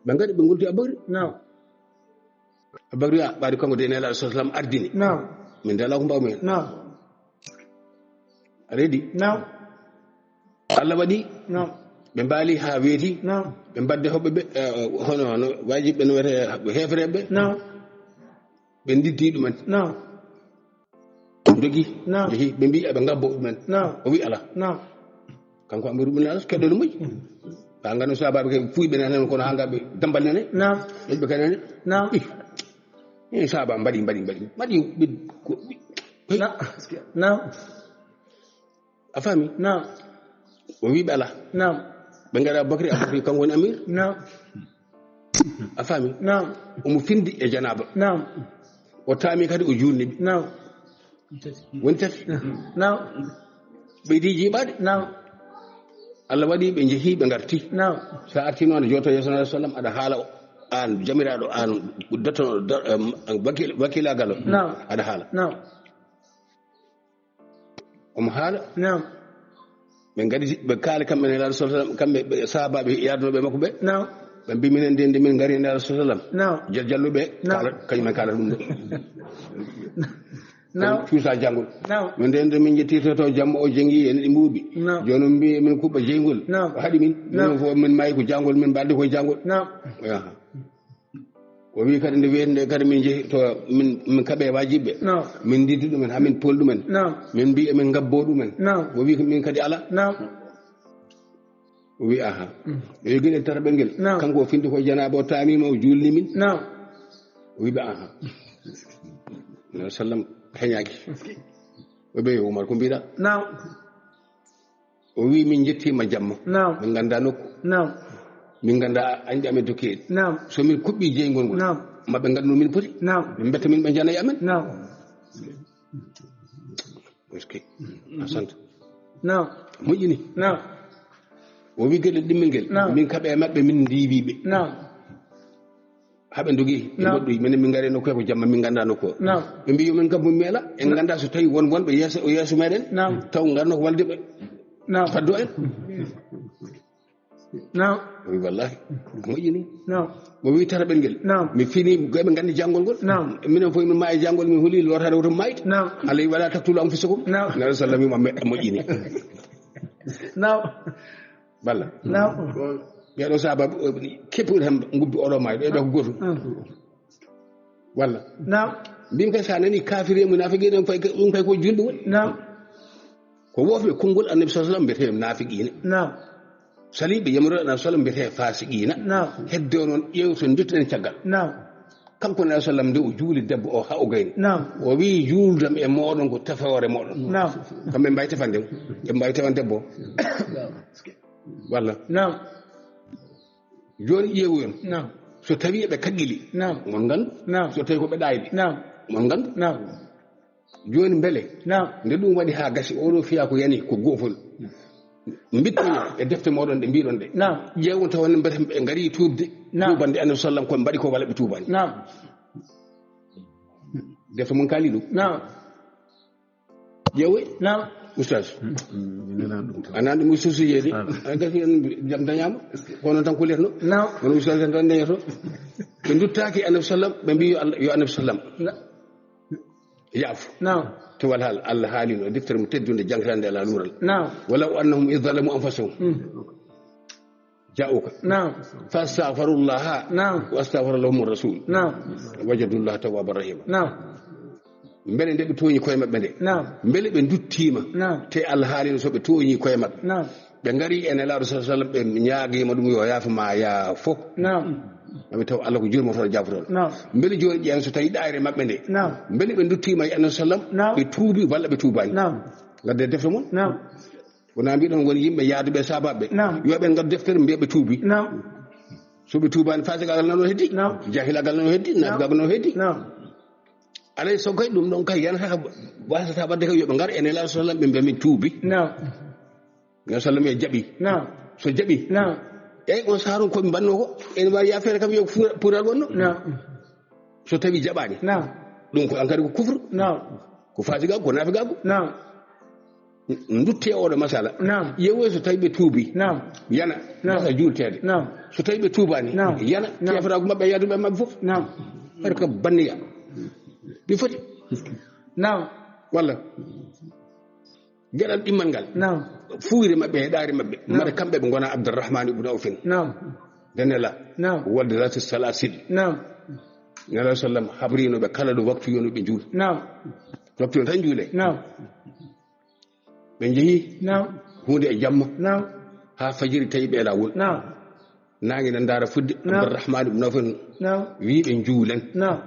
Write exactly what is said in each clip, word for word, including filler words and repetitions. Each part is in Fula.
Ɓe ngari, ɓe ngolti Abubakri. Naam. Abubakri a ɓaadi kanko de Nelaaɗo sallallahu alaihi wasallam ardini. Naam. Min de alaa ko mbawmi heen. Naam. A reedi? Naam. Allah waɗi. Naam. Ɓe mbaali haa weeti. Naam. Ɓe mbadde hoɓɓe ɓe, eh, hono, hono waajiɓe no wiyetee heefereɓe. Naam. Ɓe ndiddi ɗumen. Naam. Ndogi. Naam. Jehi, ɓe mbi eɓe ngabbo ɗumen. Naam. O wi alaa. Naam. Kanko Amru bin Al-As keɗɗo no moƴƴi. Ɓa ngano sahabaɓe ke fuy ɓe nan kono haa ngaɓe dambal nene. Naam. Ɓe ɓe kanene. Naam. Ih. Eh, sahaba mbaɗi, mbaɗi, mbaɗi. Mbaɗi ɓe ko, ɓe, Na-, naam. A faami? Naam. O wi ɓe alaa. Naam. Ɓe ngara Abubakri, Abubakri kanko woni amir. Naam. A faami? Naam. Omo findi e janaaba. Naam. O taami kadi o juulni ɓe. Naam. Woni tati. Naam. Ɓeydi jiiɓaade. Naam. Allah waɗi ɓe njehi ɓe ngarti. Naam. So a artii noon a jooto yeeso Nabi sallam aɗa haala o, aan jamiraaɗo aan dottono do-, em, wakil-, wakiilaagal o. Naam. Aɗa haala. Naam. Omo haala. Naam. Ɓe ngari ɓe kaali kamɓe Nelaaɗo sallallahu alaihi wasallam, kamɓe ɓe sahaabaaɓe yaadunoɓe makko ɓe. Naam. Ɓe mbi minen de nde min ngari Nelaaɗo sallallahu alaihi wasallam. Naam. Jal-, jalluɓe Naam. kaala, kañum en kaala ɗum de. Naam. Cuusa janngol. Naam. Min de nde min jettirta to jamma o jengi en ɗi mbuuɓi. Naam. Jooni on mbi min kuɓɓa jeyngol. Naam. O haɗi min. Naam. Min fof min maayi ko janngol, min mbaldi ko janngol. Naam. Yaha. O wi kadi nde wiyetee nde kadi min jehi to min, min kaɓe waajiɓe. Naam. Min ndiddi ɗumen, haa min pol ɗumen. Naam. Min mbi emin ngabbo ɗumen. Naam. O wi min kadi alaa. Naam. O wi aha. Mm. O wi gila tataɓel ngel. Naam. Kanko o findi ko janaaba o taami ma o juulni min. Naam. O wi ɓe aha. Nabi sallam heñaaki. O ɓe yo Umar ko mbiɗa. Naam. O wi min jettiima jamma. Naam. Min ngannda nokku. Naam. Min ngannda añɗi amen tokki en. Naam. So min kuɓɓi jeyngol ngol. Naam. Ma ɓe nganndu min poti. Naam. Ɓe mbetta min ɓe jana e amen. Naam. Est-ce que? A sant. Naam. Moƴƴini. Naam. O wi gele ɗimmel ngel. Naam. Min kaɓe e maɓɓe min ndiwi ɓe. Naam. Haa ɓe ndogi, ɓe Naam. Ngoɗɗoyi, minen min ngari nokku he ko jamma, min ngannda nokku o. Naam. Ɓe mbi yo min ngabbo mi ala, en Naam. Ngannda so tawi won wonɓe yeeso, yeeso meɗen, Naam. Taw ngarno ko walde ɓe. Naam. Faddo en. Naam. O wi wallahi, moƴƴini. Naam. O wi tataɓel ngel. Naam. Mi fini, ɓe ngandi janngol ngol. Naam. Minen fof min maayi janngol, min huli lortaade woto mayde. Naam. Alay wala taqtulu anfusakum. Naam. Nabi sallam wima me-, moƴƴini. Naam. Walla. Naam. Ɓeɗo sahaba, eh, keppuɗo tan ngubbi oɗo maayo, ɓeɗo ko gotum. Mm. Walla. Naam. Mbimi kay sa nani kafiri e munafiki ɗum fay, ɗum fay ko julɓe woni. Naam. Ko woɓɓe konngol Annabi sallallahu alaihi wasallam mbiyete naafiqiina. Naam. Saliɓe yamrude Annabi sallallahu alaihi wasallam mbiyete fasiqiina. Naam. Hedde o noon ƴeew so nduttuɗen caggal. Naam. Kanko Nabi sallam nde o juuli debbo o haa o gayni. Naam. O wi juuldam e moɗon ko tefoore moɗon. Naam. Kamɓe mbawi tefande mo. Ɓe mbawi tefande debbo o. Walla. Naam. Jooni ƴeewoyon. Naam. So tawi eɓe kaqqili. Naam. Mon ngandu. Naam. So tawi ko ɓe ɗayɓe. Naam. Mon ngandu. Naam. Jooni mbele. Naam. Nde ɗum waɗi haa gasi oɗo fiya ko yani ko goofol. Mbittoyo e defte moɗon ɗe mbiɗon ɗe. Naam. Ƴeewon tawa ne mbete ɓe ngari tuubde. Naam. Tuubande Annabi sallam ko mbaɗi ko walla ɓe tuubani. Naam. Defte mon kaali ɗum. Naam. Ƴeewoy. Naam. Oustaz. Mm, mi nanaani ɗum tan. A nani ɗum oustaz yeedi. Ah. A gasi en jam dañaama. Kono tan kuletno. Naam. Kono oustaz en tan dañato. Ɓe nduttaaki Annabi sallam, ɓe mbi yo Allah, yo Annabi sallam. Na- Yaafo. Naam. To wal haal, Allah haalino e deftere mo teddunde jangtande ala luural. Naam. Walaw annahum idh zalamu anfusahum. Mm. Ja'uka. Naam. Fastaghfirullaha. Naam. Wastaghfara lahum rasul. Naam. Wajadullaha tawwaban rahima. Naam. Mbele nde ɓe tooñi koye maɓɓe nde. Naam. Mbele ɓe nduttiima. Naam. Te Allah haalino so ɓe tooñi koye maɓɓe. Naam. Ɓe ngari e Nelaaɗo sallallahu alaihi wasallam, ɓe ñaagiima ɗum yo yaafo ma yaafo. Naam. Maɓe taw Allah ko jurmotoɗo jaafotoɗo. Naam. Mbele jooni ƴeen so tawi ɗaayre maɓɓe nde. Naam. Mbele ɓe nduttiima e Annabi sallam, Naam. Ɓe tuubi walla ɓe tuubaani. Naam. Ngadde defte mon. Naam. Wona mbiɗon woni yimɓe yaaduɓe e sahabaɓe. Naam. Yo ɓe ngaddu deftere mbiya ɓe tuubi. Naam. So ɓe tuubaani, faasiqaagal nano heddi. Naam. Jahilaagal nano heddi. Naam. Naafigaagal nano heddi. Naam. Alay so kay ɗum ɗon kay yanata, wasata waɗde kay yo ɓe ngar e Nelaaɗo sallam ɓe mbiya min tuubi. Naam. Nelaaɗo sallam e jaɓi. Naam. So jaɓi. Naam. Eyyi on saaron ko ɓe mbanno ko. Ene wawi yafere kam yo fu-, puural wonno. Naam. So tawi jaɓaani. Naam. Ɗum ko ankadi ko kufru. Naam. Ko faasiqaagu, ko naafigaagu. Naam. Ndutte oɗo masala. Naam. Yewoy so tawi ɓe tuubi. Naam. Yana. Naam. Gasa juulteede. Naam. So tawi ɓe tuubaani. Naam. Yana. Naam. Keefraagu maɓɓe e yaduɓe maɓɓe fof. Naam. Par que banniya. Ɓe foti. Naam. Walla. Geɗal ɗimmal ngal. Naam. Fuuyre maɓɓe e ɗaari maɓɓe. Naam. Mara kamɓe ɓe ngona Abdurrahman ibn Awfin. Naam. Denela. Naam. Wadde lati salasil. Naam. Nela sallam habrino ɓe kala ɗo waktu yono ɓe juul. Naam. Waktu yon tan juule. Naam. Ɓe njehi. Naam. Huunde e jamma. Naam. Haa fajiri tawi ɓe e laawol. Naam. Naange na ndaara fudde. Naam. Abdurrahman ibn Awfin. Naam. Wi ɓe juulen. Naam.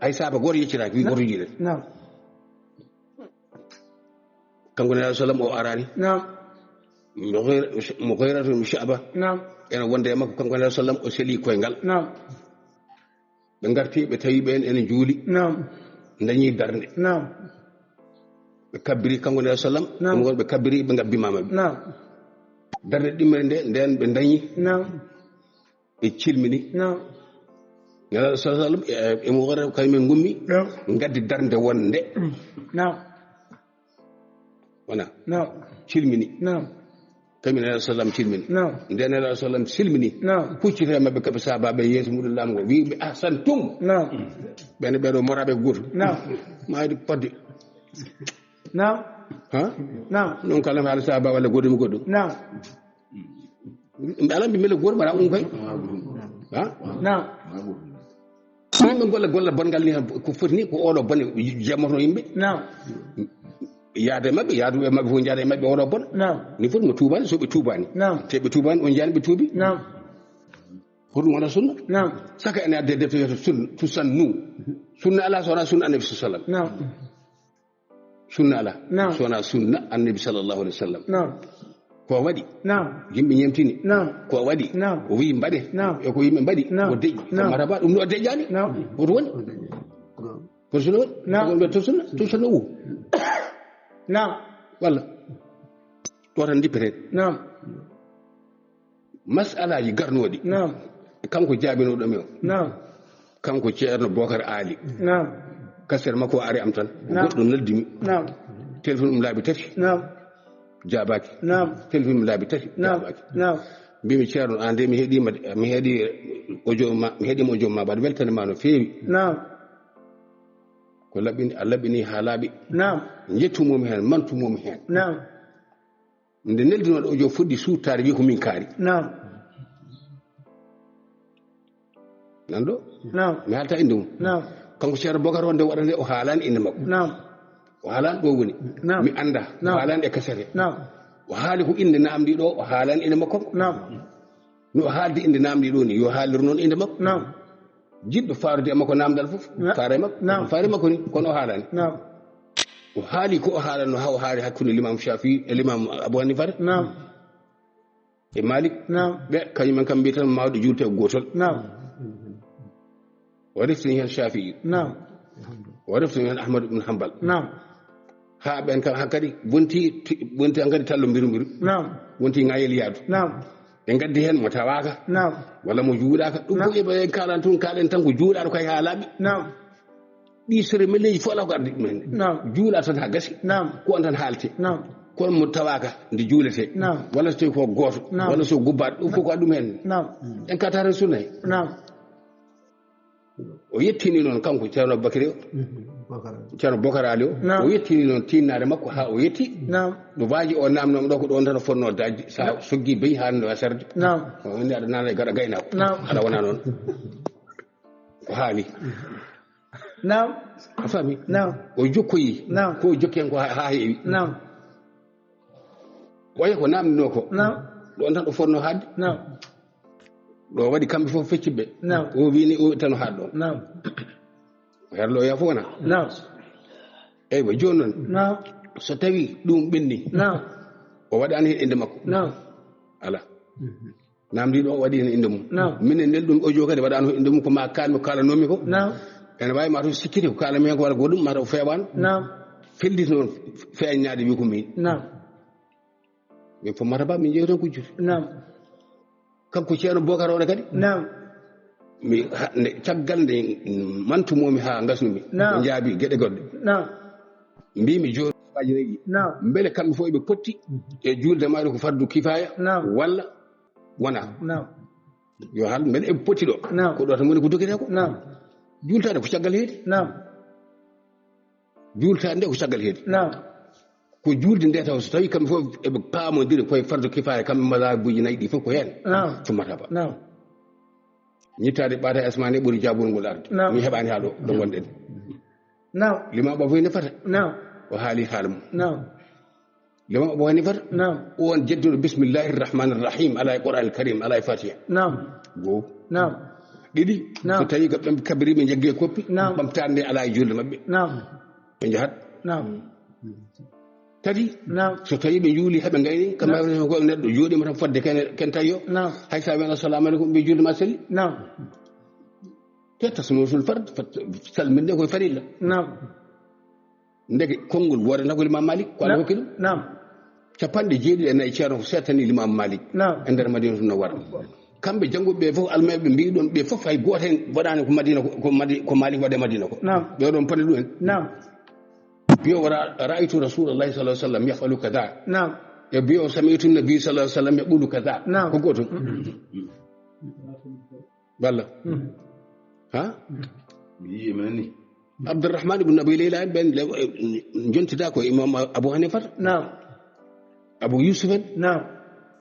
Ay saaba gooto yeccitaaki, wi gooto juulen. Naam. Kanko Nelaaɗo sallam o araani. Naam. Mughira-, Mughiratu ibn Shu'ba. Naam. Ena wonde e makko, kanko Nelaaɗo sallam o seli koyngal. Naam. Ɓe ngarti, ɓe tawi ɓeen ene juuli. Naam. Dañi darnde. Naam. Ɓe kabbiri kanko Nelaaɗo sallam. Naam. Ɗum woni ɓe kabbiri, ɓe ngabbi mama ɓe. Naam. Darnde ɗimmere nde, ndeen ɓe dañi. Naam. Ɓe cilmini. Naam. Nelaaɗo sallallahu alaihi wasallam, e, e Mughira kañum en ngummi. Naam. Ngaddi darnde wonde. Mm. Naam. Wona. Naam. Cilmini. Naam. Kañum Nelaaɗo sallam cilmini. Naam. Nde Nelaaɗo sallam silmini. Naam. Puccita e maɓɓe kaɓe sahabaaɓe yeeso muɗum laamu ngo. Wiiɓe, "Ahsantum." Naam. Ɓen ɓeɗo moraɓe gooto. Naam. Mayde podde. Naam. Ha? Naam. Non kala haala sahaaba walla goɗɗum goɗɗum. Naam. Ɓe alamɓe mbele gooto mbaɗa ɗum kay. Ha? Naam. Min ɓe golla, golla bongal ni, ko foti ni, ko oɗo bone jammoto yimɓe. Naam. Yaade maɓɓe, yaadu e maɓɓe fof, njaada e maɓɓe oɗo bone. Naam. Ni foti mo tuubaani, so ɓe tuubaani. Naam. Te ɓe tuubaani, on njaani ɓe tuubi. Naam. Foti wona sunna. Naam. Saka ene adde defte wiyeto sunna, tu sannu. Sunna ala so wona sunna Annabi sallallahu alaihi wasallam. Naam. Sunna ala. Naam. So wona sunna Annabi sallallahu alaihi wasallam. Naam. Ko waɗi. Naam. Yimɓe ñemtini. Naam. Ko waɗi. Naam. O wiyi mbaɗe. Naam. E ko yimɓe mbaɗi. Naam. O deƴƴi. Ko naam. Maraba ɗum no o deƴƴani. Naam. Hoto woni. Ko sunna woni. Naam. Ko ɓe to sunna, to sunna wu. Naam. Walla. Ɗo tan ndippeten. Naam. Masalaaji garnooɗi. Naam. Kanko jaabinooɗo mi o. Naam. Kanko Ceerno Bokar Aali. Naam. Kasere makko o ari am tan. Naam. Goɗɗo noddi mi. Naam. Telefon ɗum laabi tati. Naam. Jaabaaki. Naam. Telefon ɗum laabi tati. Naam. Jaabaaki. Naam. Mbimi, "Ceerno, an de mi heɗima, mi heɗi audio ma, mi heɗima audio ma, mbaɗa weltani ma no feewi." Naam. Ko laɓɓini, a laɓɓini haa laaɓi. Naam. Njettumomi heen, mantumomi heen. Naam. Nde neldinooɗo o jo fuɗɗi suuttaade, wi ko min kaari. Naam. Nan ɗo? Naam. Mi haalta innde mum. Naam. Kanko Ceerno Bokar o nde waɗande o haalaani innde makko. Naam. O haalaani ɗo woni. Naam. Mi annda. Naam. O haalaani e kasete. Naam. O haali ko innde naamndi ɗo, o haalaani innde makko. Naam. No o haaldi innde naamndi ɗo ni, yo haaldir noon innde makko. Naam. Jiɗɗo faarude e makko naamndal fof, naam, faare makko. Naam. Faare makko ni, kono o haalaani. Naam. O haali ko o haalanno, haa o haali hakkunde Limam Shafi'i e Limam Abu Hanifata. Naam. E Malik. Naam. Ɓe, kañum en kam mbiyatan mawɗo juulte ko gootol. Naam. O reftini heen Shafi'i. Naam. O reftini heen Ahmad ibn Hanbal. Naam. Haa ɓeen kam hankadi wonti, ti-, wonti hankadi tallo mbiru mbiru. Naam. Wonti ŋayel yaadu. Naam. Ɓe ngaddi heen mo tawaaka. Naam. Walla mo juulaaka. Ɗum ko, naam, ɓe kaalan tun, kaalen tan ko juulaaɗo kay haa laaɓi. Naam. Ɗi sere meleeji fof alaa ko addi ɗum heen. Naam. Juula tan haa gasi. Naam. Ko on tan haalte. Naam. Kono mo tawaaka nde juuletee. Naam. Walla so tawi ko gooto. Naam. Walla so gubbaaɗo. Ɗum fof ko addi ɗum heen. Naam. En kaataare sunna he. Naam. O yettini noon kanko Ceerno Bakri o. Bokar. Ceerno Bokar Ali o. Naam. O yettini noon tinnaare makko haa o yetti. Naam. Ɗo waaji o naamnooma ɗo ko ɗoon tan o fotnoo daajde. Sa, naam, soggi beyi haa no sarde. Naam. O inni aɗa naana e gaɗa gaynaako. Naam. Aɗa wona noon. O haali. Naam. A faami? Naam. O jokkoyi. Naam. Ko o jokki hen ko haa, haa heewi. Naam. Ɓooya ko naamndinoo ko. Naam. Ɗoon tan o fotnoo haaɗde. Naam. Ɗo waɗi kamɓe fof fecci ɓe. Naam. O wii ni, o tan o haaɗ ɗoon. Naam. O herlo o yaafo wona. Naam. Eywa, jooni noon. Naam. So tawi ɗum ɓenni. Naam. O waɗaani heen innde makko. Naam. Alaa. Mhm. Naamndi ɗo o waɗi heen innde mum. Naam. Minen nel ɗum audio kadi waɗaano heen innde mum ko ma kaalmi ko kaalanoomi ko. Naam. Ene waawi ma to sikkiti ko kaalanmi heen ko walla goɗɗum, ma taw feewaano. Naam. Felliti noon feeñnaade wi ko min. Naam. Min fof mata ba min njeewi tan ko juuti. Naam. Kanko Ceerno Bokar oɗo kadi. Naam. Mi ha-, nde, caggal nde mantumomi haa ngasnumi. Naam. Ɓe njaabi geɗe goɗɗe. Naam. Mbimi jooni. Fajiriji. Naam. Mbele kamɓe fof eɓe potti e juulde maɓɓe ko fardu kifaya Naam. walla wona? Naam. Yo haal mbele eɓe potti ɗo. Naam. Ko ɗo tan woni ko dokketee ko. Naam. Juultaade ko caggal heedi. Naam. Juultaade nde ko caggal heedi. Naam. Ko juulde nde taw so tawi kamɓe fof eɓe paamodiri koye fardu kifaya kamɓe mazhabuji nayi ɗi fof ko heen. Naam. Summata ba. Naam. Ñittaade ɓaata e asmaane ɓuri jaabungol arde. Naam. Mi heɓaani haa ɗo, ɗo ngonɗen. Naam. Limaam Abu Hanifata. Naam. O haali haala mum. Naam. Limaam Abu Hanifata. Naam. O won jedduɗo bismillahi rahmani rahim ala e Qur'an al Karim, ala e Fatiha. Naam. Goo. Naam. Ɗiɗi. Naam. So tawi ko ɓe kabiri ɓe jaggi e koppi, Naam. ɓamtaade nde ala e juulde maɓɓe. Naam. Ɓe njahat. Naam. Tati. Naam. So tawi ɓe juuli heɓe ngayni, kam Naam. ko neɗɗo jooɗima tan fodde ken, ken tawi o. Naam. Hay sa wiyan assalamu aleykum ɓe juulde ma selli. Naam. Te tasmiyatul fard, fat-, salminde koye farilla. Naam. Ndeke konngol woodata ko Limaam Malik, ko Allah Naam. hokki ɗum. Naam. Capanɗe jeeɗiɗi e nayi ceerno ko settani Limaam Malik. Naam. E nder Madinatu Munawwara. Kamɓe jannguɓe ɓe fof, almayɓe mbiɗon ɓe fof hay gooto heen waɗaani ko Madina ko, ko Madi-, ko Malik waɗe Madina ko. Naam. Ɓe ɗon poti ɗum en. Naam. Biyo ra-, ra'aytu Rasulallahi sallallahu alaihi wasallam yaf'alu kaza. Naam. E biyo sami'tu Nabi sallallahu alaihi wasallam yaqulu kaza. Naam. Ko gootum. Mm. Walla? Mm. Ha? Mi yii men ni. Abdurrahman ibn Abi Layla en ɓen le-, jontida ko Imam Abu Hanifa. Naam. Abu Yusuf en. Naam.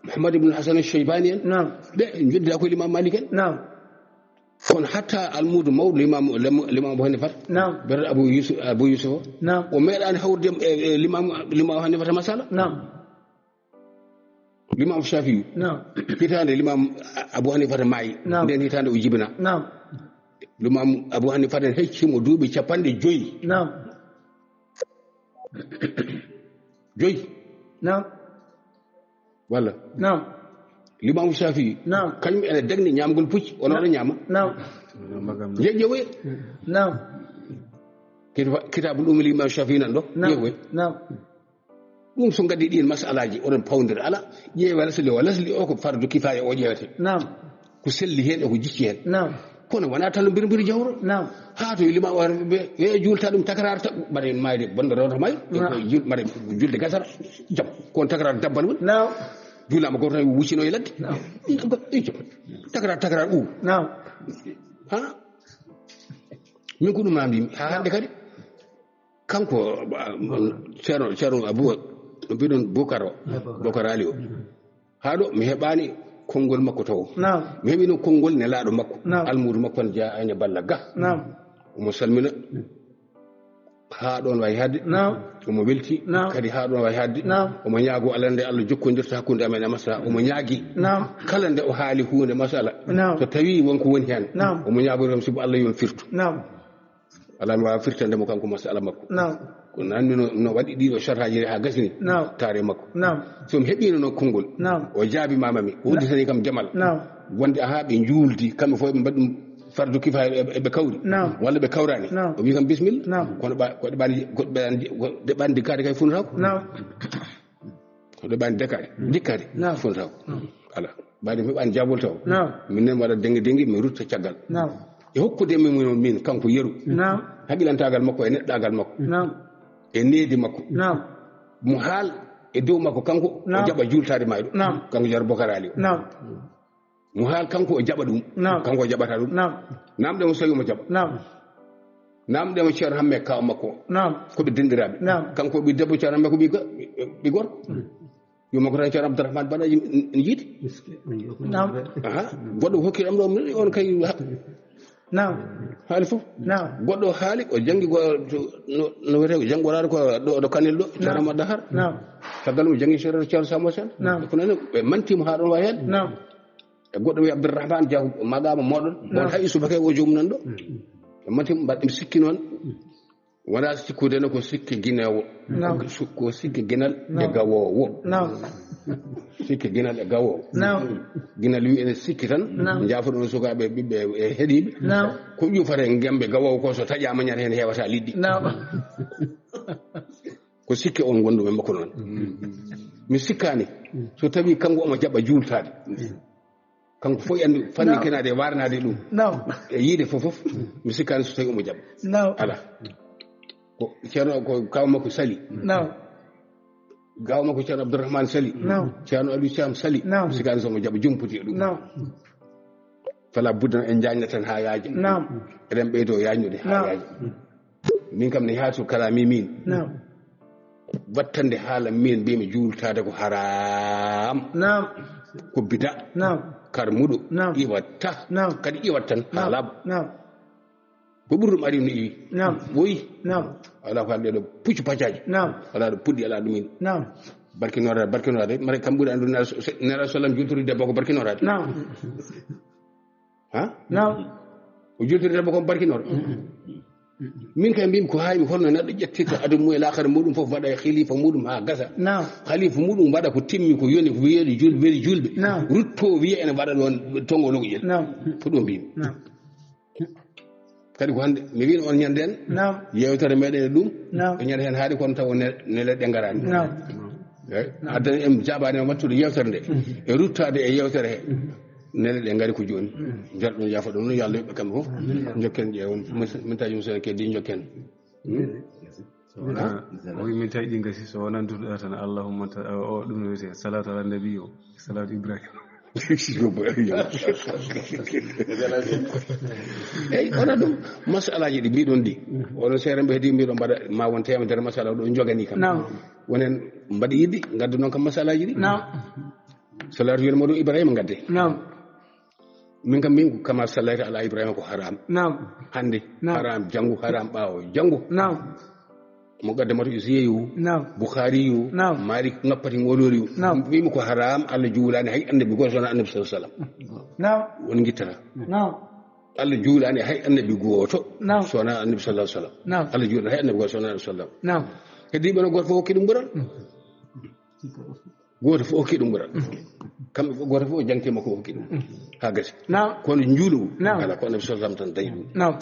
Muhammad ibn Hasan al-Shaybani en. Naam. Ɓe jontida ko Imam Malik en. Naam. Kono hatta almuudo mawɗo Limaamu, Limaamu Abu Hanifa. Naam. Ɓerɗo Abu Yusuf, Abu Yusuf o. Naam. O meeɗaani hawrude e, e Limaamu, Limaamu Hanifa masala. Naam. Limaamu Shafi'i. Naam. Hitaande Limaamu Abu Hanifa maayi. Naam. Nden hitaande o jibina. Naam. Limaamu Abu Hanifa en hecci mo duuɓi capanɗe joyi. Naam. Joyi. Naam. Walla? Naam. Limaamu Shafi'i. Naam. Kañum ene dagni ñaamgol pucci, ono waɗa ñaama. Naam. Jeƴƴe woye. Naam. Kita-, Kitabul Ummi Limaamu Shafi'i nan ɗo. Naam. Jeƴƴe woye. Naam. Ɗum so ngaddi ɗin masalaaji, oɗon pawndira. Ala, ƴeewa lasli o. Lasli o ko fardu kifaya o ƴeewete. Naam. Ko selli heen e ko jicci heen. Naam. Kono wonaa tan mbiri mbiri jawro. Naam. Haa to lima o ɓe, ɓe juulta ɗum takraar ta, ɓaɗa en maayde bonɗo rewta may. E Naam. Ko juul-, ɓaɗa julde gasara. Jam. Kono takraar dabbal woni. Naam. Juulaama gooto tan wuccino e ladde. Naam. Ɗum ko, ɗum ko. Takraar, takraar u. Naam. Ha? Min ko ɗum maa mbimi. Haa hannde kadi. Kanko, ah, Ceerno, Ceerno Abu, no mbiɗon Bukaro, Bukaro. Bukaro Ali o. Haa ɗo mi heɓaani konngol makko tawo. Naam. Mi heɓino konngol nelaaɗo makko. Naam. Almuudo makko on jeyaa ene balla ga. Naam. Omo salmina. Haa ɗoon wayi hadde. Naam. Omo welti. Naam. Kadi haa ɗoon wayi hadde. Naam. Omo ñaago Allah nde Allah jokkondirta hakkunde amen e masala. Omo ñaagi. Naam. Kala nde o haali huunde masala. Naam. So tawii won ko woni heen. Naam. Omo ñaagori kam sibu Allah yo on firtu. Naam. Alaa mi waawa firtande mo kanko masala makko. Naam. Ko nanni no, no waɗi ɗiɗo sarhaaji ɗi haa gasni. Naam. Taare makko. Naam. So mi heɓiino noon konngol. Naam. O jaabi maama mi. O udditani kam demal. Naam. Wonde ahaa ɓe njuuldi, kamɓe fof ɓe mbaɗi ɗum fardu kifaya, ɓe, ɓe kawri. Naam. Walla ɓe kawraani. Naam. O wi kam bismilla. Naam. Kono ɓa-, ko ɗe ɓaani, ko ɗe ɓaani, ko ɗe ɓaani dikkaade kay funata ko. Naam. Ko ɗe ɓaani dekaade, dikkaade. Naam. Funata ko. Naam. Ala. Ɓaade mi heɓaani jaabol taw. Naam. Min nen waɗa dengue dengue, mi rutta caggal. Naam. E hokkude min, min, min kanko yeru. Naam. Haqilantagal makko e neɗɗagal makko. Naam. E needi makko. Naam. Mo haal e dow makko kanko, Naam. o jaɓa juultaade mayɗo. Naam. Kanko Ceerno Bokar Ali o. Naam. Mo haal kanko o jaɓa ɗum. Naam. Kanko o jaɓata ɗum. Naam. Namde mo so tawi omo jaɓa. Naam. Namde mo Ceerno Hamme kaaw makko o. Naam. Ko ɓe denɗiraaɓe. Naam. Kanko o ɓii debbo, Ceerno Hamme ko ɓii go-, ɓii gorko. Yo makko tan Ceerno Abdourahmane Bana en, en jiidi. Naam. Aha. Goɗɗo ko hokki ɗam ɗo, on kay ha-, Naam. haali fof. Naam. Goɗɗo haali, o janngi go-, to, no, no wiyetee, janngoraade ko ɗo, ɗo Kanel ɗo, Ceerno Naam. Amadou Dahar. Naam. Caggal mum janngi Ceerno, Ceerno Samba Sall. Naam. Ko noon ɓe manti mo haa ɗoon wayi heen. Naam. E goɗɗo wiya Abdourahmane Diaw, maqaama mooɗon. Naam. Won hay subaka o joomum nan ɗo. Mm. Ɓe manti mo, mbaɗ-, mi sikki noon. Wonaa sikkude ne ko sikke gineewo. Naam. Ko su-, ko sikke ginal e Naam. gawoowo. Naam. Sikke ginal e gawoowo. Naam. Ginal wi ene sikki tan, Naam. njaafoɗon sukaaɓe, ɓiɓɓe e heɗiiɓe. Naam. Ko ƴufata e ngembe gawoowo ko so taƴaama ñande heen heewata liɗɗi. Naam. Ko sikke on wondu e makko noon. Mm. Mi sikkaani, so tawi kanko omo jaɓa juultaade. Mm. Kanko fof anndi fanni Naam. kenaade e warnaade ɗum. Naam. E yiide fof fof, mi sikkaani so tawi omo jaɓa. Naam. Ala. Ko Ceerno, ko kaw makko Sali. Naam. Gaaw makko Ceerno Abdourahmane Sali. Naam. Ceerno Aliou Thiam Sali. Naam. Sikaani so mo jaɓa jumputi e ɗum. Naam. Fala budda en jaajna tan haa yaaja. Naam. Eɗen ɓeydo yaajnude haa Naam. Yaaja. Min kam ne haatu kala mi min. Naam. Wattande haala min mbiimi juultaade ko haram. Naam. Ko bida. Naam. Karmuɗo. Naam. Iwat ta. Naam. Kadi iwat tan. Naam. Haa laaɓa. Naam. Ko ɓuri ɗum ari no iwi. Naam. Ɓoyi. Naam. Ala ko haalde ɗo puccu paccaji. Naam. Ala ɗo puɗɗi ala ɗum in. Naam. Barkinore, barkinore. Mare kam ɓuri andu nera, nera sallam julturi debbo ko barkinore. Naam. Ha? Naam. O julturi debbo ko barkinore. Min kay mbimi ko haymi holno neɗɗo ƴettirta aduna mum e laakhara muɗum fof waɗa e khalifa muɗum ha gasa. Naam. Khalifa muɗum waɗa ko timmi ko yoni ko wiyeede jul-, weli julɓe. Naam. Rutto wiya ene waɗa ɗon tongo logojel. Naam. Ko ɗum mbimi. Naam. Kadi ko hannde mi wiino on ñande en. Naam. Yewtere meɗen e ɗum. Naam. Ko ñande hen haali kono taw ne, ne leɗɗe ngaraani. Naam. Eyi. Naam. Addani en jaabani e wattude yewtere nde. Mhm. E ruttaade e yewtere he. Mhm. Nele ɗe ngari ko jooni. Mhm. Njalɗon yaafo ɗum no Yallah yoɓɓe kamɓe fof. Amin. Jokken ƴeewon. Min taji musen keddi jokken. Hmm? Ah, o wi min tawi ɗi gasi so wonan durɗa tan allahumma ta-, o, o, ɗum no wiyete salatu ala nabi o, salatu Ibrahim. Eyyi, onon ɗum masalaji ɗi mbiɗon ɗi. Onon seeɗa mbiɗo mbaɗa ma won temedere masala ɗo jogani kam. Naam. Wonen mbaɗi yiɗi ngaddu noon kam masalaji ɗi. Naam. Salatu yoni moɗo Ibrahima ngadde. Naam. Min kam min kama sallaita ala Ibrahima ko haram. Naam. Hande Naam. Haram, janngo haram, ɓaawo janngo. Naam. Mo qaddamat Isiyeyu, Naam. Bukhariyu, Naam. Malik ngappati ngoloriyu. Naam. Mbimi ko haram, Allah juulani hay annabi goto sona annabi sallallahu alaihi wasallam. Naam. Won gittata. Naam. Allah juulani hay annabi goto Naam. Sona annabi sallallahu alaihi wasallam. Naam. Allah juulani hay annabi goto sona annabi sallallahu alaihi wasallam. Naam. Heddi bana goto fof hokki ɗum ɓural. Goto fof hokki ɗum ɓural. Kamɓe fof goto fof jangte makko hokki ɗum. Ha gasi. Naam. Kono juulugu Naam. Ala ko annabi sallallahu alaihi wasallam tan dañi ɗum. Naam.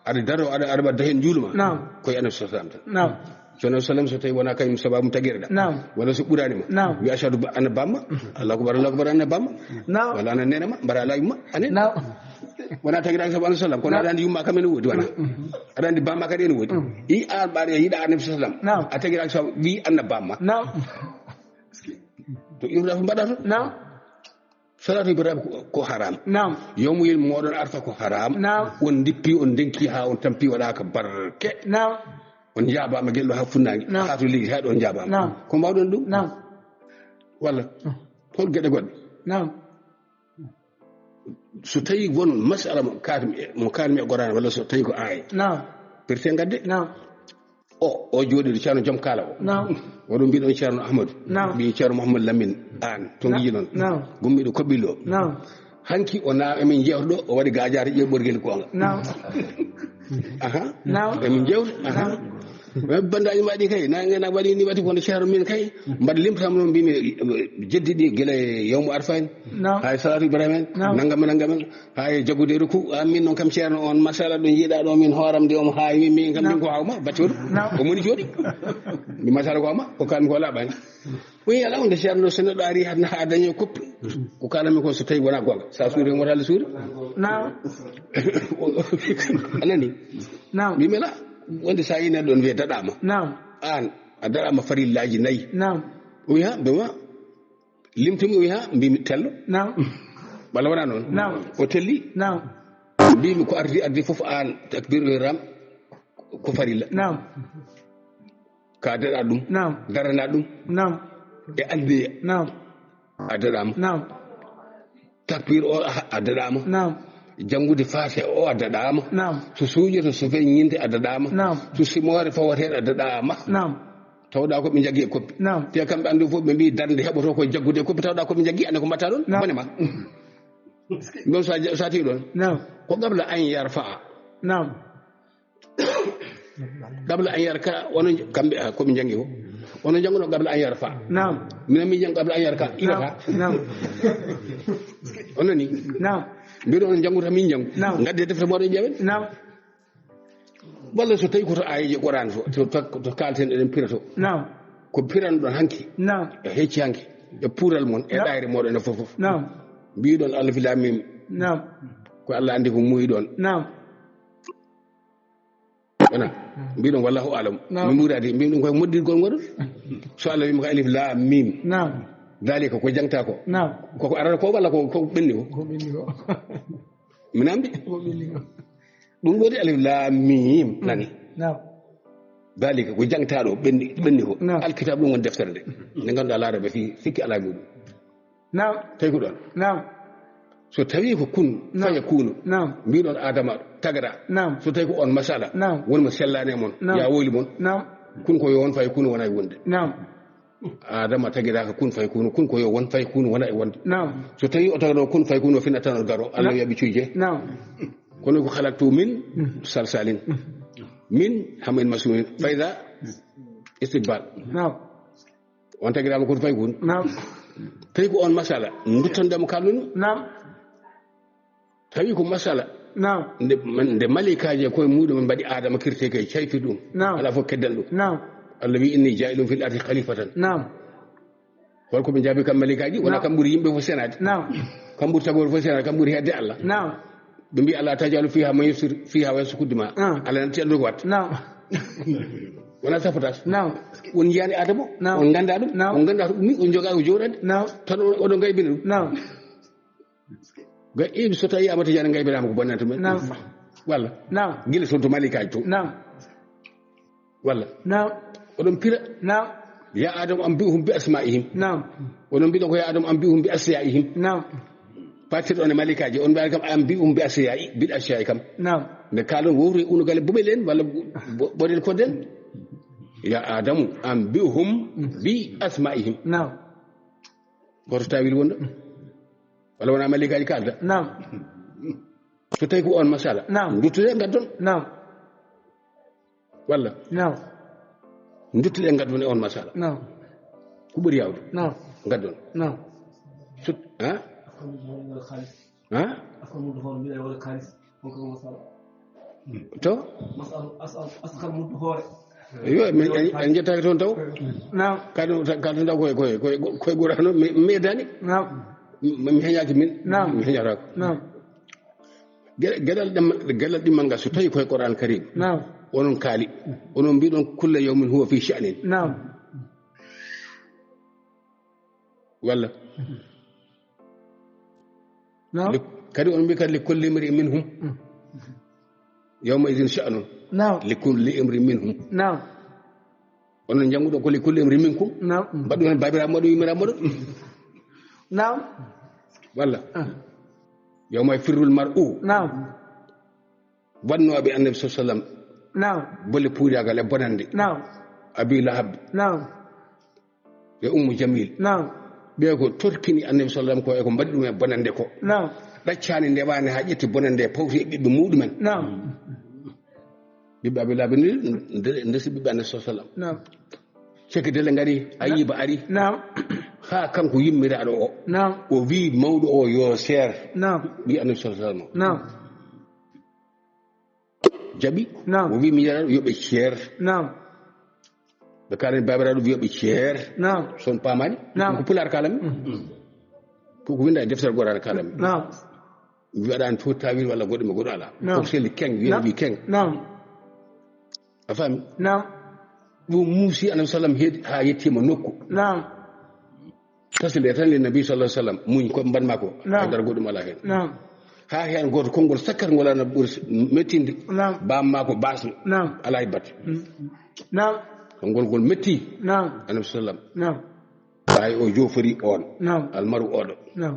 Aɗa daro, aɗa, aɗa wadda hen juuluma. Naam. Koye annabi sallallahu alaihi wasallam tan. Naam. So annabi sallam so tawi wona kañum sababu tagirɗa. Naam. Walla so ɓurani ma. Naam. Wi ashadu ba-, anna bamma. Allahu akbar, Allahu akbar, anna bamma. Naam. Walla anna nena ma, mbara ala yumma, anen. Naam. Wona tagiraki sabu annabi sallam, kono Naam. Aɗa andi yumma kam ene woodi, wona. Mm. Aɗa andi bamma kadi ene woodi. Mm. I an ɓaɗo yiɗa annabi sallam. Naam. A tagiraki sabu wi anna bamma. Naam. To iwrata ko mbaɗata. Naam. Salatu Ibrahim ko, ko haram. Naam. Yawmuyel moɗon arfa ko haram. Naam. On dippi, on denki ha on tampi waɗaka barke. Naam. On jaabama gelɗo ha funnaange. Naam. Ha to leydi ha ɗon jaabama. Naam. Ko mbawɗon ɗum? Naam. Walla? Mm. Hol geɗe goɗɗe? Naam. So tawi won masala mo kaatmi e, mo kaatmi e Qur'an walla so tawi ko aaya. Naam. Pirte ngadde. Naam. O, o jooɗiiɗo Ceerno joom kaala o. Naam. Oɗo mbiɗon Ceerno Ahmadu. Naam. Mbiɗo Ceerno Mouhamadou Lamine Aan, to Naam. Ngiji noon. Naam. Gummiɗo Koɓɓillo. Naam. Hanki o na emin jewta ɗo, o waɗi gaajaare ƴeew ɓorgel goonga. Naam. Aha. Naam. Emin jewta. Aha. Naam. Bandaaji ma ɗi kay, na ngena waɗi ni wati kono Ceerno min kay. Mbaɗa limtam noon mbimi jeddi ɗi gila e yawmu arfa en. Naam. Hay salatu Ibrahima en. Naam. Nangam nangam en. Hay jaggude ruku, a min noon kam Ceerno on masala ɗo jiiɗa ɗo min hooram de omo haawi min, min kam min ko hawma battoru. Naam. O moni jooɗi. Mi masala ko hawma, ko kam ko laɓani. O yi ala wonde Ceerno ɗo so neɗɗo ari ha, ha dañi koppi. Ko kalami ko so tawi wona gonga. Sa suuri mo wota Allah suuri. Naam. A nani? Naam. Mi mela wonde sa yi neɗɗo on wiye daɗama. Naam. An a daɗama farillaji nayi. Naam. O wiya, ɓe ma limtumi o wiya, mbimi tello. Naam. Walla wona noon? Naam. O telli. Naam. Mbimi ko ardi, ardi fof an takbir ihram ko farilla. Naam. Ka daɗa ɗum. Naam. Darana ɗum. Naam. E anniya. Naam. A daɗama. Naam. Takbir o a, a daɗama. Naam. Janngude Faatiha o a daɗama. Naam. So suuƴoto, so feññinde a daɗama. Naam. So simoore fawateeɗo a daɗama. Naam. Tawɗa ko ɓe jaggi e koppi. Naam. Te kamɓe anndu fof ɓe mbi darnde heɓoto ko jaggude e koppi, tawɗa ko ɓe jaggi, ande ko mbatta ɗon, Naam. Bone ma. Ɗon so a ja-, so a tawi ɗon. Naam. Ko qabla an yarfa'a. Naam. Qabla an yarka, wono kamɓe, ah, ko ɓe jangi ko. Wono janguno qabla an yarfa. Naam. Minen min jang qabla an yarka. Naam. Iwata. Naam. On nani? Naam. Mbiɗo on janguta min jangu. Naam. Ngadde defte moɗon ƴeewen. Naam. Walla so tawi ko to aayeeje Qur'an to, to, to, to kalten eɗen pira to. Naam. Ko piranɗon hanki. Naam. E hecci hanki. E puural mon, e Naam. Ɗaayre moɗon e fof fof. Naam. Mbiɗon Alif Laam Miim. Naam. Ko Allah andi ko muuyiɗon. Naam. Ana mbiɗon wallahu alam. Naam. Min ɓuri adi mbiɗon koye moddirgol ngoɗon. So Allah wiima ko alif lam mim. Naam. Dalika ko jangta ko. Naam. Koko arata ko walla ko, ko ɓenni ko? Ko ɓenni ko. Mi namdi. Ko ɓenni ko. Ɗum ɗo de alif lam mim nani. Naam. Dalika ko jangta ɗo ɓenni, ɓenni ko. Naam. Alkitab ɗum woni deftere nde. Nde ngannduɗaa laara ɓe fi sikki alaa muɗum. Naam. Tawi ko ɗon. Naam. So tawi ko kun, naam, faya kunu. Naam. Mbiɗon Adama tagra. Naam. So tawi ko on masala. Naam. Wonmo sellani e mon. Naam. Ya woyli mon. Naam. Kun ko yo on faya kunu wona e wonde. Naam. Adama tagiraaka kun faya kunu, kun ko yo won faya kunu wona e wonde. Naam. So tawi o tagno kun faya kunu o finna tan o garo. Allah, naam, yaɓi cuyje. Naam. Kono ko khalaqtu min, mhm, salsalin. Mhm. Min hamin masnun. Fayda istiqbal. Naam. On tagiraama kun faya kun. Naam. Tawi ko on masala. Ndutton demo kalluno. Naam. Tawi ko masala. Naam. Nde, nde malaykaaji e koye muɗum en mbaɗi Adama kirteke e caytu ɗum. Naam. Alaa fof keddan ɗum. Naam. Allah wi inni jaa'ilun fil ardi khalifatan. Naam. Holko ɓe jaabi kam malaykaaji? Wona, naam, kam ɓuri yimɓe fof senaade. Naam. Kam ɓuri tagoore fof senaade, kam ɓuri hedde Allah. Naam. Ɓe mbi Allah tajalu fiha man yufsidu fiha wa yasfiku dima. Ah. Allah natti andu ko watta. Naam. Wona sabotage. Naam. On yiyani Adama. Naam. On ganda ɗum. Naam. On ganda ɗum ni on joga ko jowrande. Naam. Tan on, oɗon gaybina ɗum. Naam. Ga iɓe so tawi Amata Diané ngaybiraama ko bonnata men. Naam. Walla. Naam. Gila toon to malaykaaji to. Naam. Walla. Naam. Oɗon pira. Naam. Ya Adam anbi'hum bi asma'ihim. Naam. Oɗon mbiɗa ko ya Adam anbi'hum bi asma'ihim. Naam. Partir on e malaykaaji on mbiya kam anbi'hum bi asma'i, bil asma'i kam. Naam. Nde kalon wowre unugale bubel en walla bo-, boɗel kodden. Ya Adamu anbi'hum bi asma'ihim. Naam. Goto tawil wonɗo. Walla wona malaykaaji kalda. Naam. So tawi ko on masala. Naam. Duttude ngaddon. Naam. Walla. Naam. Duttude ngaddon e on masala. Naam. Ko ɓuri yawde. Naam. Ngaddon. Naam. Sut, ha? Ha? To? Yo, min en, en jettaki toon taw. Naam. Kadi, kadi taw koye, koye, koye, koye Qur'an o, mi, mi meeɗani. Naam. Mi, mi heñaki min. Naam. Mi heñatako. Naam. Ge-, geɗal ɗam-, geɗal ɗimmal ngal so tawi koye Qur'an Karim. Naam. Onon kaali. Onon mbiɗon kulla yawmin huwa fi sha'nin. Naam. Walla. Naam. Li-, kadi on mbi kadi li kulli imri'in minhum. Mm. Yawma idhin sha'nun. Naam. Li kulli imri'in minhum. Naam. Onon jannguɗo ko li kulli imri'in minkum. Naam. Mbaɗɗo hen babiraɗo moɗo yumiraɗo moɗo. Naam. Walla. Ah. Yawma yafirrul mar'u. Naam. Wanno abi annabi sallallahu alaihi wasallam. Naam. Bolle puujagal e bonande. Naam. Abi Lahab. Naam. E Ummu Jamil. Naam. Ɓe ko torkini annabi sallallahu alaihi wasallam ko e ko mbaɗi ɗum e bonande ko. Naam. Ɗaccani ndewani ha ƴetti bonande e pawti e ɓiɓɓe muɗumen. Naam. Ɓiɓɓe Abi Lahab ni nde-, ndesi ɓiɓɓe annabi sallallahu alaihi wasallam. Naam. Cekki dele ngari, Ayiba ari. Naam. Ha kanko yimmiraɗo o. Naam. O wi mawɗo o yo seer. Naam. Wi annabi sallallahu alaihi wasallam. Naam. Jaɓi. Naam. O wi mi yara yoɓe ceer. Naam. Ɓe kalani babiraɗo wi yoɓe ceer. Naam. Son pamani. Naam. Ko pulaar kalami. Mm. Ko, ko winda e deftere goraɗo kalami. Naam. Mi waɗani to tawil walla goɗɗo mo goɗɗo ala. Naam. Ko selli keng, wiya wi keng. Naam. A faami? Naam. Ɗum muusi annabi sallam heedi ha yettima nokku. Naam. Tasli tan li nabi sallallahu alaihi wasallam, muñ ko mbaɗ ma ko. Naam. Haydara goɗɗum ala hen. Naam. Ha hen goto konngol sakkat ngol ana ɓuri mettinde. Naam. Bamma ko basno. Naam. Ala e batte. Mm. Naam. Konngol ngol metti. Naam. Annabi sallam. Naam. Ɓay o jofori on. Naam. Almaru oɗo. Naam.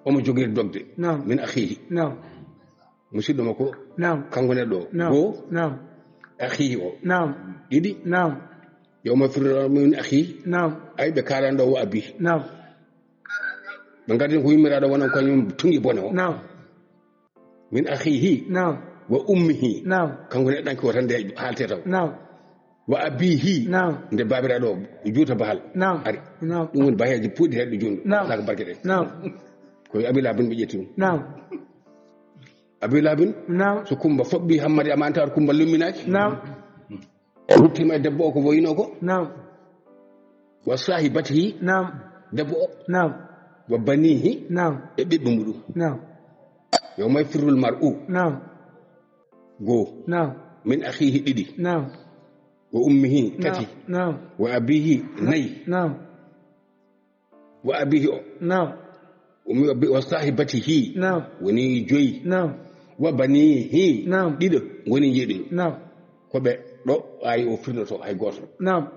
Omo jogori dogde. Naam. Min akhihi. Naam. Musidɗo makko. Naam. Kanko neɗɗo o. Naam. Go. Naam. Akhihi o. Naam. Ɗiɗi. Naam. Yawma yafirru min akhihi. Naam. Ay ɓe kalani ɗo wa abi. Naam. Ɓe gaddi ko yimmiraɗo wonan ko kañum tungi bone o. Naam. Min akhihi. Naam. Wa ummihi. Naam. Kanko neɗɗanke o tan nde haalte taw. Naam. Wa abihi. Naam. Nde babiraɗo o juuta bahal. Naam. Ari. Naam. Ɗum woni baheeji puɗɗi hedde junɗo. Naam. Saka barke ɗen. Naam. Ko Abi Lahabin ɓe ƴetti ɗum. Naam. Abi Lahabin. Naam. So Kumba foɓɓi Hammadi Amanta Kumba lumminaki. Naam. Ruttima e debbo o ko woyino ko. Naam. Wa sahibatihi. Naam. Debbo o. Naam. Wa banihi. Naam. E ɓiɓɓe muɗum. Naam. Yawma yafirrul mar'u. Naam. Go. Naam. Min akhihi ɗiɗi. Naam. Wa ummihi tati. Naam. Wa abihi nay. Naam. Wa abihi o. Naam. Ummi wa bi-, wa sahibatihi. Naam. Woni joyi. Naam. Wa banihi. Naam. Ɗiɗo. Woni jeeɗiɗo. Naam. Ko ɓe ɗo ayi o firnoto hay gooto. Naam.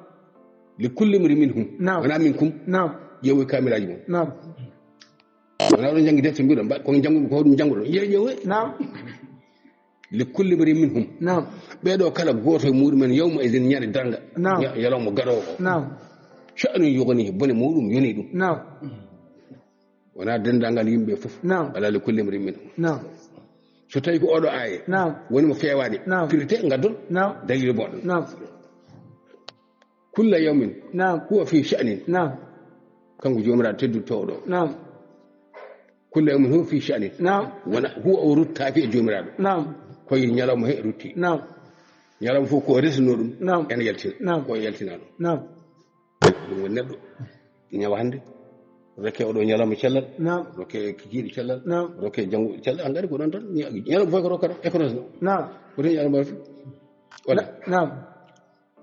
Li kulli mri minhum. Naam. Wona minkum. Naam. Ƴeewoy kaamilaaji mum. Naam. Wona oɗon janngi defte mbiɗon mbaɗ ko janngu ko ɗum jannguɗo. Ƴeew ƴeewoy. Naam. Li kulli mri minhum. Naam. Ɓeeɗo kala gooto e muɗumen yawma idin ñande darnga. Naam. Ya-, yalawma garoowo o. Naam. Sha'nu yughnihi, bone muɗum yoni ɗum. Naam. Wona denndaangal yimɓe fof. Naam. Ala li kulli mri minhum. Naam. So tawi ko oɗo aaye. Naam. Woni mo feewaade. Naam. Pirte ngaddon. Naam. Dalil boɗɗo. Naam. Kulla yawmin. Naam. Huwa fi sha'nin. Naam. Kanko Joomiraaɗo tedduɗo towɗo. Naam. Kulla yawmin huwa fi sha'nin. Naam. Wona huwa o ruttaaki e Joomiraaɗo. Naam. Koye ñalawma he rutti. Naam. Ñalawma fof ko resno ɗum. Naam. Ene yaltina. Naam. Ko yaltina ɗum. Naam. Ɗum woni neɗɗo ñawa hannde. Rokke oɗo ñalawma cellal. Naam. Rokke kikiiɗe cellal. Naam. Rokke janngo cellal. An kadi ko ɗon tan. Ña-, ñalawma fof ko rokkata. E ko resno. Naam. Ko tan ñalawma fof. Wala. Na-, naam.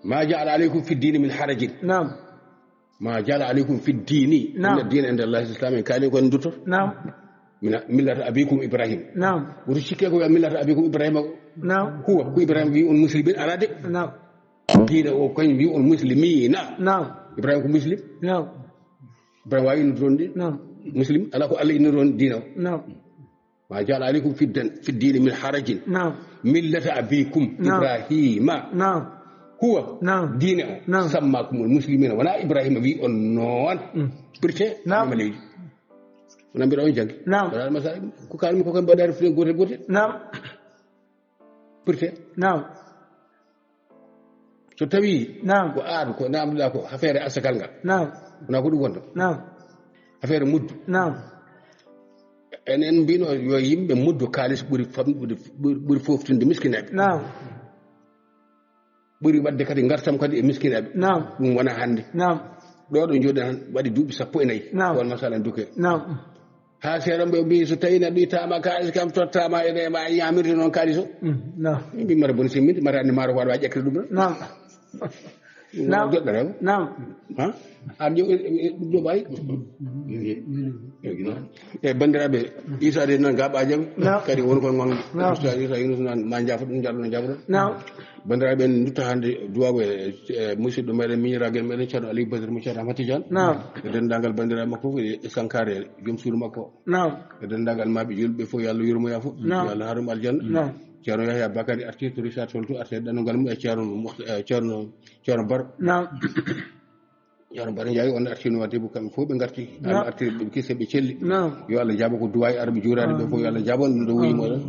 Ma ja'ala alaykum fi dini min harajin. Naam. Ma ja'ala alaykum fi dini. Naam. Inna dina inda Allahi l-Islam. En kaali ko en dutto. Naam. Mina, millata abikum Ibrahim. Naam. Woto cikke ko wiya millata abikum Ibrahima ko. Naam. Huwa, ko Ibrahima wi on muslimin ala de. Naam. Diina o kañ wi on muslimina. Naam. Ibrahima ko muslim. Naam. Ibrahima wawi innude toon de. Naam. Muslim, ala ko Allah innude toon diina o. Naam. Ma ja'ala alaykum fi din, fi dini min harajin. Naam. Millata abikum Naam. Ibrahima. Naam. Huwa Naam. Diina o. Naam. Sammakumul muslimina. Wona Ibrahima wi on noon. Mm. Pirte. Naam. Wona mbiɗa on janngi. Naam. Wona masala. Ko kalmi ko kam mbaɗa refle gotel gotel. Naam. Pirte. Naam. So tawi Naam. Ko aan ko namdoɗa ko affaire asakal ngal. Naam. Wona ko ɗum wonta. Naam. Affaire muddu. Naam. Enen mbino yo yimɓe muddu kaalis ɓuri fam-, ɓuri, ɓuri, ɓuri foftinde miskineeɓe. Naam. Ɓuri waɗde kadi ngartam kadi e miskineeɓe. Naam. Ɗum wona hannde. Naam. Ɗo ɗo jooɗi tan waɗi duuɓi sappo e nayi. Naam. Won masala duke. Naam. Haa seeɗa mbo mbi so tawi neɗɗo ittama kaalis kam tottama ene ma ñamirde noon kaalis o. Mm, naam. Mbi mara boni simminde mara anni maaro ko waɗa ƴekkere ɗum ɗon. Naam. Naam. Joɗɗa rew. Naam. Ha? Ar jow, e, e, ɗum ɗo ɓayi. E banndiraaɓe, Isa de nan gaɓa jam. Naam. Kadi won ko ngon. Naam. Isa, Isa Yunus nan ma jafo ɗum jalo jafo. Naam. Banndiraaɓe en dutta hannde duwago e, e musidɗo meɗen miñiragal meɗen Ceerno Aliou Badr mo Ceerno Ahmad Tidiane. Naam. E denndaangal banndiraaɓe makko fof e sankare joom suudu makko. Naam. E denndaangal maɓɓe julɓe fof, yo Allah yurmo ya fof. Naam. Yo Allah harum aljanna. Naam. Ceerno Yahya Bakari arti to Richard Toll to, arti e ɗannungal mum e Ceerno Muxt-, e Ceerno, Ceerno Bar. Naam. Ceerno Bar Ndiaye on arti no wadde kamɓe fof ɓe ngarti. Naam. Allah arti ɓe kisse ɓe celli. Naam. Yo Allah jaabo ko duwaay arɓe juuraade ɓe fof, yo Allah jaabo on ɗum ɗo wuyi mo ɗon.